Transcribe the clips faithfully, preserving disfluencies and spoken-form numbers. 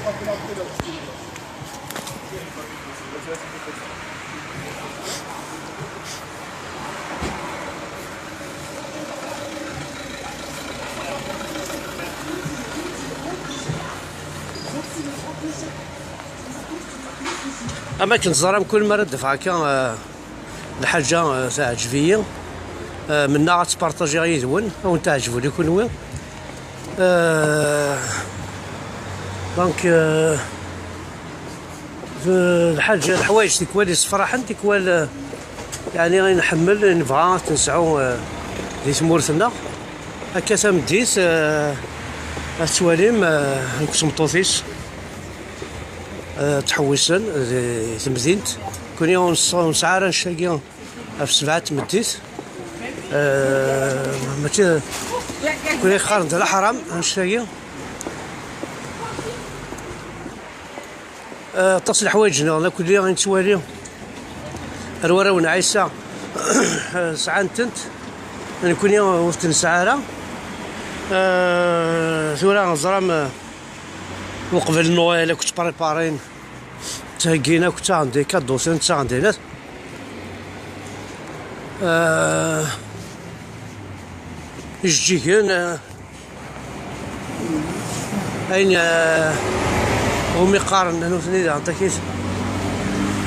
Am akken teẓram, kul mi ara d-afeɣ akka, eh, lḥaǧa, eh, teɛǧeb-iyi, eh, mennaɣ ad tt-partajiɣ yid-wen, ad wen-teɛǧeb ula i kunwi. Eh, donc, eh, d-, lḥaǧa, leḥwayeǧ tikwal yessefraḥen, tikwal, eh, yeɛni i nḥemmel, i nebɣa ad t-nesɛu, eh, di tmurt-nneɣ. Akka tameddit, eh, ad twalim, eh, nekk d tmeṭṭut-is, eh, ttḥewwisen di temdint. Kuni ur nes-, ur nesɛi ara annect-agi ɣef sebɛa n tmeddit. Eh, mačči, kuni qqaren-d leḥram, annect-agi. Eh, aṭas n leḥwayeǧ nniḍen akk i nettwali ar warraw n Ɛisa, sɛan-tent, nekkni ur t-nesɛi ara. Eh, tura teẓram, eh, uqbel Noël akk ttpreparin, ttheggin akk, ttaɣen-d ikadusen, ttaɣen-d inat. Eh, ijeǧǧigen, eh, ayen, eh, umi qqaren nutni daɣen takit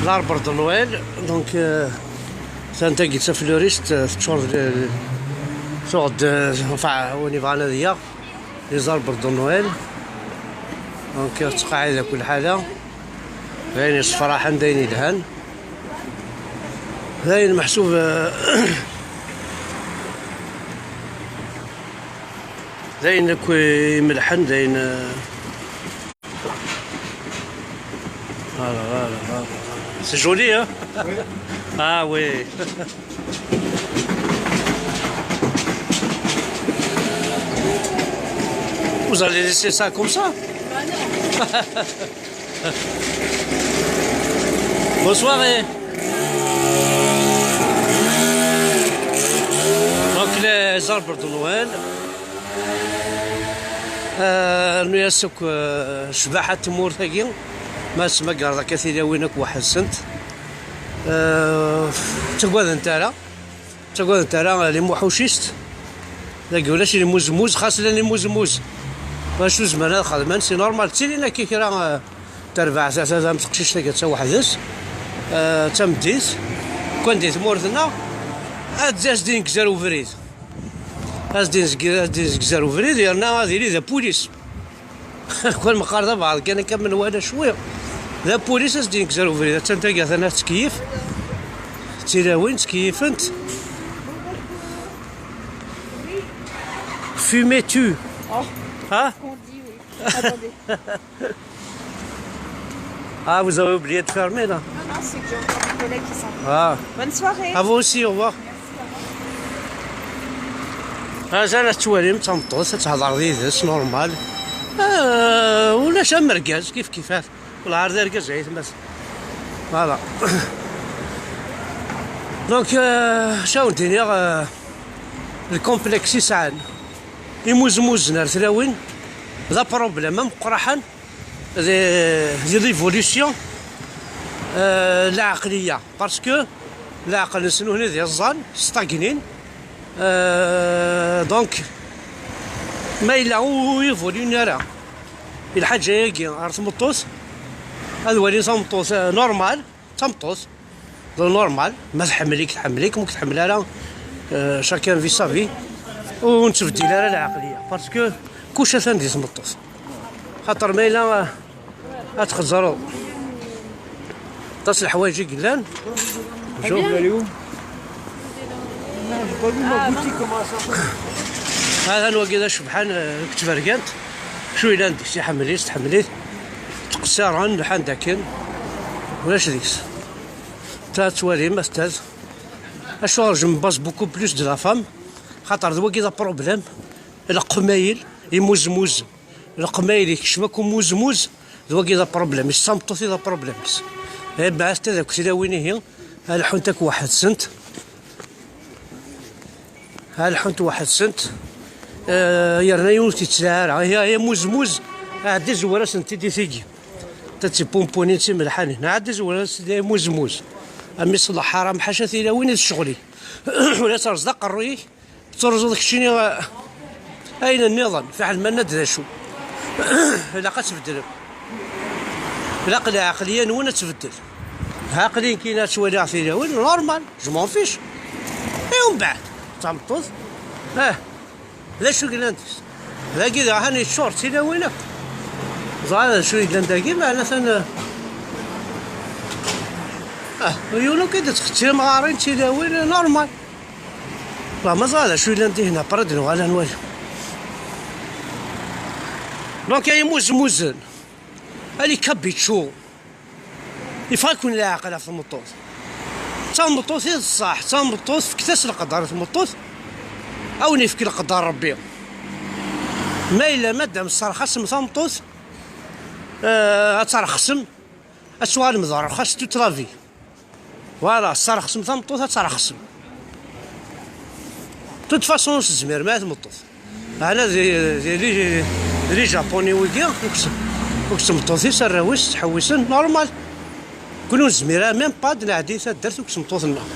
l'arbre de Noël. Donc, eh, atan tagi d taflurist, eh, teččur d, tuɣ-d, eh, enfin, win yebɣan ad yaɣ les arbres de Noël. Donc, tettqaɛid akk lḥala. D ayen yessefraḥen, d ayen yelhan. D ayen meḥsub, eh, d ayen akk imelḥen, d ayen, eh, voilà, voilà, voilà. C'est joli, hein? Ah oui. Vous allez laisser ça comme ça? Bonsoir, eh. Donc, les arbres de Noël. Euh, rnu-yas akk, euh, ccbaḥa n tmurt-agi. Ma tesmagareḍ akka tilawin akk weḥd-sent. Euh, ttaggadent ara. Ttaggadent ara les muḥucist. Dagi ulac les muzemmuz, xas llan les muzemmuz. Acu zemren ad xedmen, c'est normal. Ttilin akka kra, euh, terbaɛt, ta-, ta-, am teqcict-agi d taweḥd-s, eh, d tameddit, kan di tmurt-nneɣ, ad, ad s-d-ingzer ubrid. Ad s-d-ingzer, ad s-d-ingzer ubrid, yerna ad yili d apulis. Kan meqqar d abeɛḍ kan akka menwala cwi. D apulis ad s-d-ingzer ubrid. Attan tagi, atan ad tkeyyif. D tilawin ttkeyyifent. Fumez-tu. Oh. Hein? On dit oui. Attendez. Ah, vous avez oublié de fermer là. Non, non, c'est que j'ai encore mes collègues qui sont venus. Ah. Bonne soirée. À vous aussi, au revoir. Mazal ad tettwalim d tameṭṭut, ad tehder yid-s, normal. Ah, ulac am urgaz, kif kif. Wala ar d argaz ay tmas. Voilà. Donc, euh, acu ad wen-d-iniɣ, euh, le complexe i sɛan imuzmuzen ar tlawin, d aproblème ameqqraḥen. Di, di l'évolution, euh, lɛeqliya, parce que lɛeqel-nsen ur d iẓẓan, stagnin. Euh, donc, ma yella ur, ur évoluent ara i lḥaǧa-agi ɣer tmeṭṭut, ad walin tameṭṭut, euh, normal, d tameṭṭut. D normal, ma tḥemmel-ik, tḥemmel-ik, ma ur k-tḥemmel ara, euh, chacun vit sa vie. Ur nettbeddil ara lɛeqliya, parce que kullec atan di tmeṭṭut. Xaṭer ma yella, euh, ad txeẓreḍ aṭas n leḥwayeǧ i yellan. Atan wagi d acebḥan, euh, deg tbergant. Cwi yellan deg-s, iḥemmel-it, tḥemmel-it. Ttqeṣṣiren, lḥan dakken. Ulac deg-s. Ta tettwalim, astaz. Acuɣer je me base beaucoup plus de la femme? Xaṭer d wagi d aproblème. Leqmayel, imuzmuz. Leqmayel ikcem akk umuzmuz, d wagi d aproblème. S tameṭṭut i d aproblème. Eh, bɛath-t ad akk tilawin ihi, ad lḥunt akk weḥd-sent. Ha lḥunt weḥd-sent, eh, yerna yiwen ur t-yettlaɛi ara. Ihi, ay amuzmuz, Ɛeddi zwer-asent-id i tigi. Ta d tipumpunin d timelḥanin. Ɛeddi zwer-asent-id i muzmuz. A mmi ṣleḥ ḥaram, ḥaca tilawin i d ccɣel-ik. Ula terẓed aqerruy-ik, turẓeḍ keččini, eh, ayen nniḍen, fiḥel ma nna-d d acu. Ilaq ad tbeddlem. Ilaq lɛeqliya-nwen ad tbeddel. Aql-i nekkin ad ttwaliɣ tilawin, normal, je m'en fiche. I umbeɛd, d tameṭṭut, ah, d acu yellan deg-s? Dagi daɣen yeččur d tilawin akk. Ẓer d acu yellan dagi, meɛna atan, ah, yiwen akk i d-tettxettim ɣarin d tilawin, normal. La, ma ẓer d acu yellan dihin, après d-nuɣal ad nwali. Donc, ay imuzmuzen, ali kabiču. Yeffeɣ-aken leɛqel ɣef tmeṭṭut. D tameṭṭut i d ṣṣeḥ, d tameṭṭut fket-as leqder i tmeṭṭut, a wen-yefk leqder Rebbi. Ma yella madam tesserxasem tameṭṭut, eh, ad terxsem, ad tuɣalem d rrxas toute la vie. Voilà, tesserxsem tameṭṭut, ad terxsem. De toute façon, ur s-tezmirem ara tmeṭṭut. Ɛna di, di, di, di les Japonais wigi, ur s-, ur s-tmeṭṭut-is, arraw-is ttḥewwisen, normal. Kun ur nezmir ara même pas ad nɛeddi taddart ur s-tmeṭṭut-nneɣ.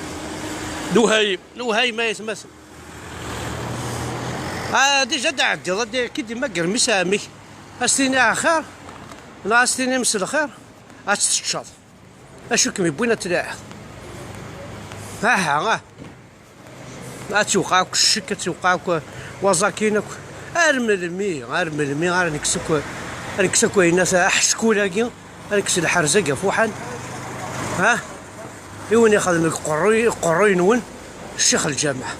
Lewhayem, lewhayem ay atmaten. Ah, déjà d-ɛeddiḍ, ad k-id-imagger mmi-s ɛemmi-k. Ad s-tini axir, neɣ ad s-tini mselxir, ad tt-teččeḍ. Acu kem-yewwin ad tlaɛiḍ? Aha, ah. Ad tewqeɛ akk ccek, ad tewqeɛ akk waẓakin akk. Ar melmi, ar melmi ara nekkes akk, ara nekkes akk ayen at aḥeckul-agi, ara nekkes lḥerz-agi ɣef uḥan? Ha? I win ixedmen deg uqerruy, uqerruy-nwen, ccix lǧameɛ.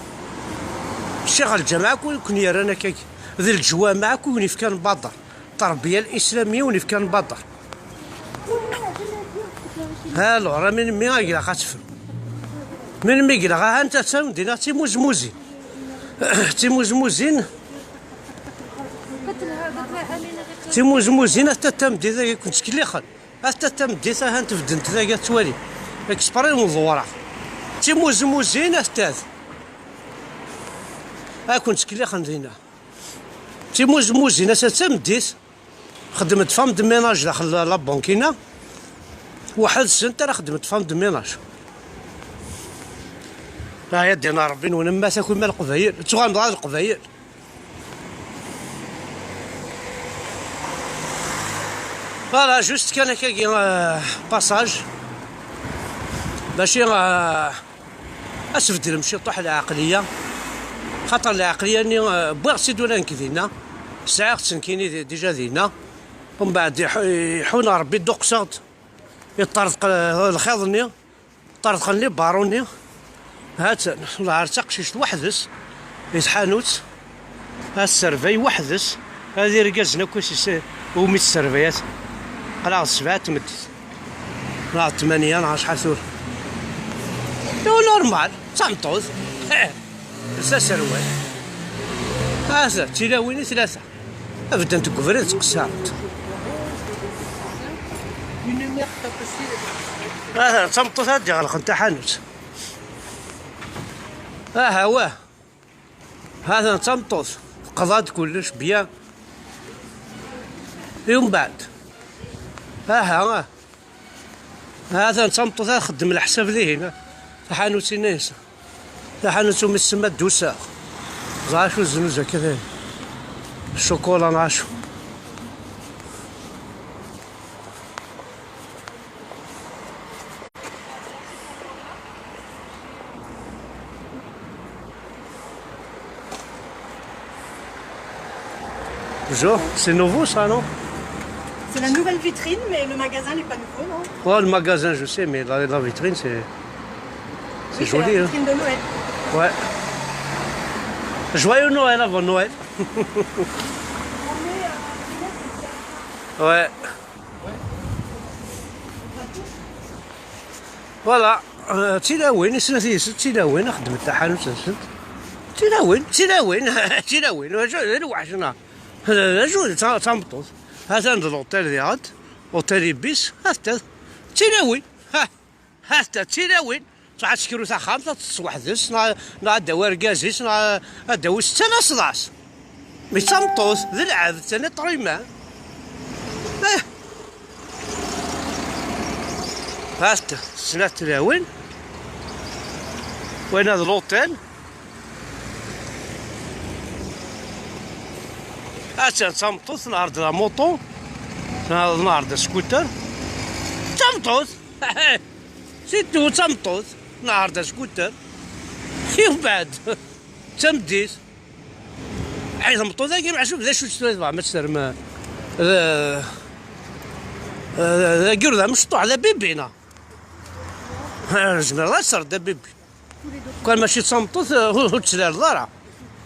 Ccix lǧameɛ akk i ken-yerran akkagi. D leǧwameɛ akk i wen-yefkan bader. Terbiya l-islamiyya i wen-yefkan bader. Alors, a melmi i ilaq ad teffrem? Melmi i ilaq, ahan tatta-m dinna d timuzmuzin. D timuzmuzin. D timuzmuzin, a tatta-m dinna i ken-ttkellixen. A tatta-m dinna, ahan tbeddent dagi ad twali. Exprès ur ḍewreɣ. D timuzmuzin, a tatta-t. A ken-ttkellixen dinna. D timuzmuzin, a tatta-m dinna. Xedmet femme de ménage daxel la, la banque-ina. Weḥd-sent ara xedmet femme de ménage. Ah, ya ddin Ṛebbi-nwen, am ma takum a Leqbayel. Ad tuɣalem dɣa d Leqbayel. Voilà, juste kan akkagi, euh, passage. Bac, euh, Ad tbeddlem ciṭuḥ lɛeqliya, xaṭer lɛeqliya-nni, eh, wwiɣ-tt-id ula nekk dinna, sɛiɣ-tt nekkini di-, déjà dinna. Umbeɛd iḥu-, iḥun Ṛebbi, dduqseɣ-d, iṭṭerḍeq, eh, lxiḍ-nni, ṭṭerḍqen les barreaux-nni. Ha-tt-an, lɛar d taqcict weḥd-s, di tḥanut. Ad tesservay weḥd-s, ad irgazen akk is-, umi tesservay, ad qqleɣ d sebɛa n tmeddit, neɣ d tmanya, neɣ acḥal tura. Tura normal, d tameṭṭut. Eh, s aserwal. Ata, d tilawin i tlata. Beddent deg ubrid, ttqeṣṣirent. Ata, d tameṭṭut ad d-iɣelqen taḥanut. Aha, wah. Hatan d tameṭṭut, teqḍa-d kullec, bien. I umbeɛd? Aha, ah. Hatan d tameṭṭut, ad txeddem leḥsab dihin, ah. Taḥanut-ines. Taḥanut umi tsemma Dusa. Ẓer acu zznuz akka, d ccukula neɣ acu. Bonjour, c'est nouveau ça, non? C'est la nouvelle vitrine, mais le magasin n'est pas nouveau, non? Oh, le magasin, je sais, mais la, la vitrine, c'est, c'est Oui, c'est la joli, hein. Vitrine de Noël. Ouais. Joyeux Noël avant Noël. Ouais. Voilà. Euh, d tilawin, i snat yis, d tilawin, xedment taḥanut-nsent. D tilawin, d tilawin, d tilawin, d acu, d lweḥc, neɣ? D acu, d ta-, d tameṭṭut. Atan d l'hôtel diɣen, hôtel Ibis, ha-t-at. D tilawin, ha, ha-t-at, d tilawin. Tura ad tekru taxxamt, ad teṭṭes weḥd-s, neɣ, neɣ ad d-tawi argaz-is, neɣ ad d-tawi setta, ad as-tɛass. Mais d tameṭṭut, d lɛebd, c'est un être humain. Eh. Hat snat tlawin. Wina d l'hôtel. Attan d tameṭṭut, nehṛ-d la moto, nehṛ-d scooter. D tameṭṭut! C'est tout, d tameṭṭut, nehṛ-d scooter. Umbeɛd, d tameddit. Ay, tameṭṭut-agi, meḥsub d acu-tt tura tebɣam ad tt-terrem? D, d, d aggur d amecṭuḥ, d abibi, neɣ? Ur tezmireḍ ad tesserreḍ abibi. Kan mačči d tameṭṭut, ur, ur tt-tlareḍ ara.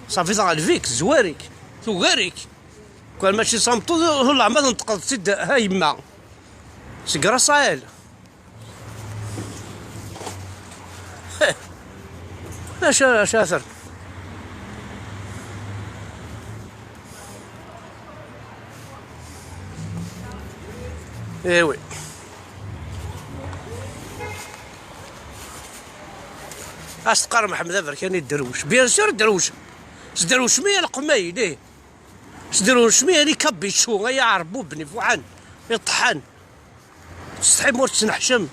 Ṣafi tɣelb-ik, tezwar-ik, tugar-ik. Kan mačči d tameṭṭut, ur leɛma tenṭqeḍ-tt-id, a yemma. Seg Rasaɛel. Acu, acu ara terr? Eh oui. As teqqar Mḥemmed Aberkan i Derwec. Bien sûr, Derwec. S Derwec mi yelqem ayen, eh. S Derwec mi yali kabiču, ay aɛerbuben ifuḥan, iṭḥan. Tsetḥim ur tettneḥcam.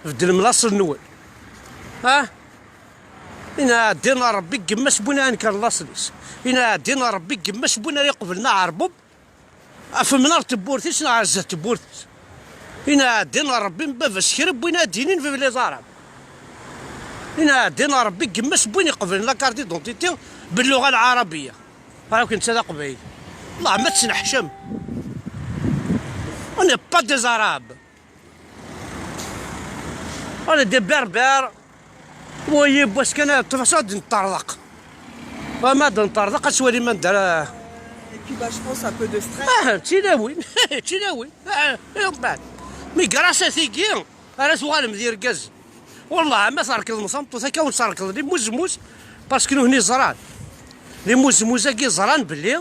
Beddlem laṣel-nwen. Ha? Ina ɛeddi n Ṛebbi deg yemma-s n win ara inkren laṣel-is. Ina ɛeddi n Ṛebbi deg yemma-s n win ara iqeblen aɛerbub. Afem neɣ tewwurt-is neɣ zdat tewwurt-is. Ina ɛeddi n Ṛebbi n baba-s kra n win ad d-inin vive les Arabes. Ina ɛeddi n Ṛebbi deg yemma-s n win iqeblen la carte d'identité belluɣa lɛarabiya. Ara ken-tt d aqbayli. Allah ma tettneḥcam. On n'est pas des Arabes. On est des Berbères. Wa yiwwas kan, de toute façon, ad d-neṭṭerḍeq. Wa ma d-neṭṭerḍeq, ad twalim anda ara. Et puis, bah, je pense un peu de stress. Ah, d tilawin, d tilawin. Ah, umbeɛd. Mi grâce à tigi, ara tuɣalem d irgazen. Wallah, ma trekḍem tameṭṭut akka, ur trekḍ les mousses-mousses, parce que nutni ẓran. Les mousses-mousses-agi ẓran belli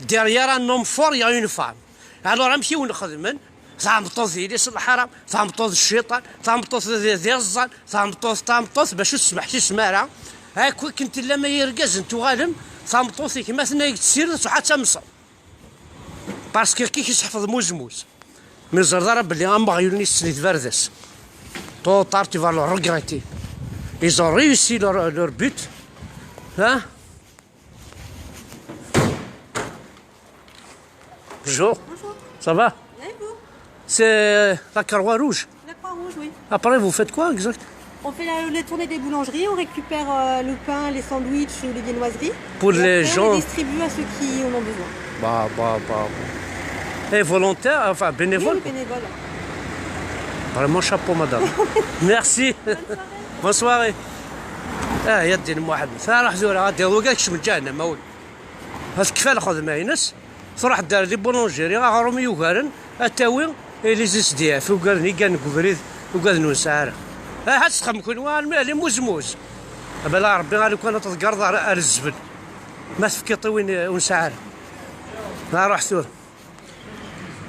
derrière un homme fort, il y a une femme. Alors, amek i wen-xedmen? Tameṭṭut d yelli-s n lḥaram, tameṭṭut d cciṭan, tameṭṭut d, d iẓẓan, tameṭṭut, tameṭṭut, bac ur tesmeḥsisem ara. Akk akken tellam ay irgazen tuɣalem, tameṭṭut-ik ma tenna-yak-d ssired, truḥ ad tamseḍ. Parce que kik iseḥfeḍ muzmuz. Mi ẓerḍ ara belli am weɣyul-nni yessen i tbardas. Tôt ou tard, tu vas le regretter. Ils ont réussi leur, leur but. Hein? Bonjour. Bonjour. Ça va? Bien, et vous? C'est la Croix-Rouge. La Croix-Rouge, oui. Après, vous faites quoi exact? On fait la, la tournée des boulangeries, on récupère euh, le pain, les sandwichs ou les viennoiseries. Pour et les après, gens. On les distribue à ceux qui en ont besoin. Bah, bah, bah. Et volontaire, enfin bénévole? Oui, oui, bénévole. Vraiment chapeau, madame. Merci. Bonne soirée. Bonne soirée. Ah, ya ddin Muḥemmed. Ruḥ tura, ad d-yaweḍ wagi ad kecmen ǧahennam, a wi. Ad tekfa lxedma-ines, truḥ-d ar les boulangeries, aɣrum yugaren, ad tawi les S D F, ugaren igan deg ubrid, ugaden ur nesɛi ara. Ah, ad txem kunwi armi ar les mousses-mousses. Abala Rebbi, a lukan ad tḍegreḍ ar, ar zzbel. Ma tefkiḍ i win ur nesɛi ara. Ah, ruḥ tura.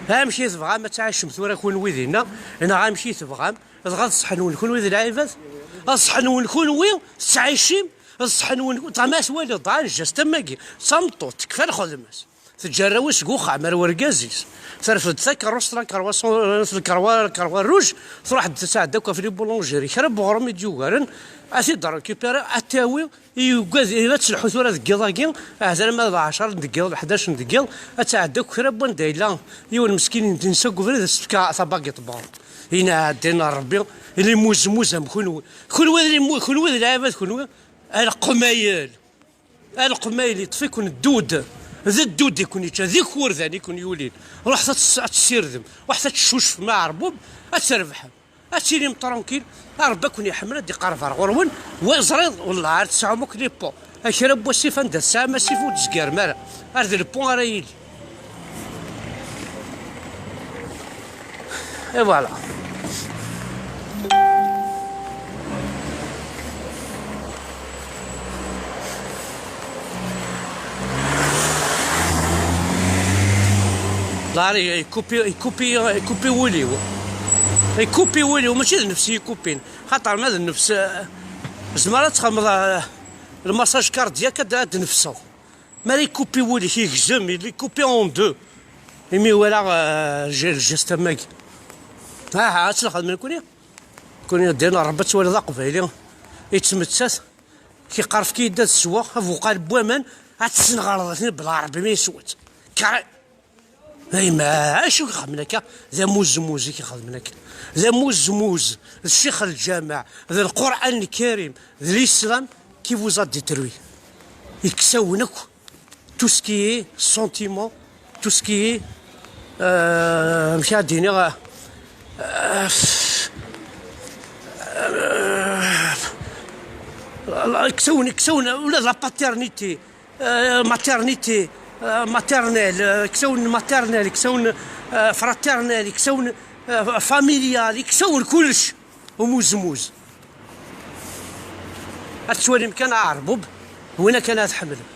Amek i tebɣam ad tɛicem tura kunwi dinna, neɣ amek i tebɣam? Dɣa d ṣṣeḥ-nwen kunwi d lɛibad? D ṣṣeḥ-nwen kunwi tettɛicim? D ṣṣeḥ-nwen, dɣa ma twaliḍ dɣa lǧast am wagi, d tameṭṭut, tekfa lxedma-s. Teǧǧa arraw-is deg uxxam ar wergaz-is. Terfed takeṛṛust, la croix, la croix, la croix rouge, truḥ-d tesɛedda akk ɣef les boulangeries. Kra n weɣrum i d-yugaren, ad t-id-récupérer, ad t-tawi, i ugad, i ad telḥu tura deg yiḍ-agi, ahat alamma d ɛecṛa deg yiḍ, ḥdac deg yiḍ, ad tɛedda akk kra n wanda yella yiwen meskin i d-tensa deg ubrid, ad s-tefk tabagiṭ n weɣrum. Ina ɛeddi n Ṛebbi, les mousses-mousses am kunwi. Kunwi d les mou-, kunwi d lɛibad kunwi. A leqmayel! A leqmayel, yeṭṭef-iken ddud! D ddud i ken-yečča, d ikurdan i ken-yulin. Ruḥet ad tes-, ad tessirdem, ruḥet ad teccucfem aɛerbub, ad trebḥem. Ad tilim tranquille, a Ṛebbi ad ken-iḥemmel, ad d-iqerreb ar ɣur-wen. Wa ẓriḍ, wellah ar tesɛum akk les ponts. A kra n wasif anda tesɛam asif ur d-tezgarem ara. Ar d le pont ara yili. Et voilà. Ḍari, ikupi, ikupi, ikupi wul-iw. Ikupi wul-iw, mačči d nnefs i ikupin. Xaṭer ma d nnefs, eh, zemreḍ ad txedmeḍ, eh, lmasaj kardiyak ad, ad d-nefseḍ. Mi ara ikupi wul-ik, yegzem, il est coupé en deux. Imi walaɣ, eh, lje- ljest am wagi. Aha, ad tt-nxedem nekni. Nekni din Ṛebbi ad twaliḍ aqbayli yettmettat, kiqqar efk-iyi-d ad sweɣ abuqal n waman, ad tessenɣaleḍ aten belɛerbi mi yeswa-tt. Kare. Ay ma acu i ixedmen akka? D amuzmuz i ixedmen akka. D amuzmuz, d ccix lǧameɛ, d Lqur'an Lkarim, d l'islam qui vous a détruit. Yekkes-awen akk tout ce qui est sentiment, tout ce qui est, euh, amek ara d-iniɣ, euh, euh, yekkes-awen, yekkes-awen ula d la paternité, euh, maternité, euh, maternelle, euh, yekkes-awen maternelle, yekkes-awen, euh, fraternelle, yekkes-awen, euh, familiale, yekkes-awen kullec. Umuzmuz. Ad tettwalim kan aɛerbub, win akken ad tḥemmlem.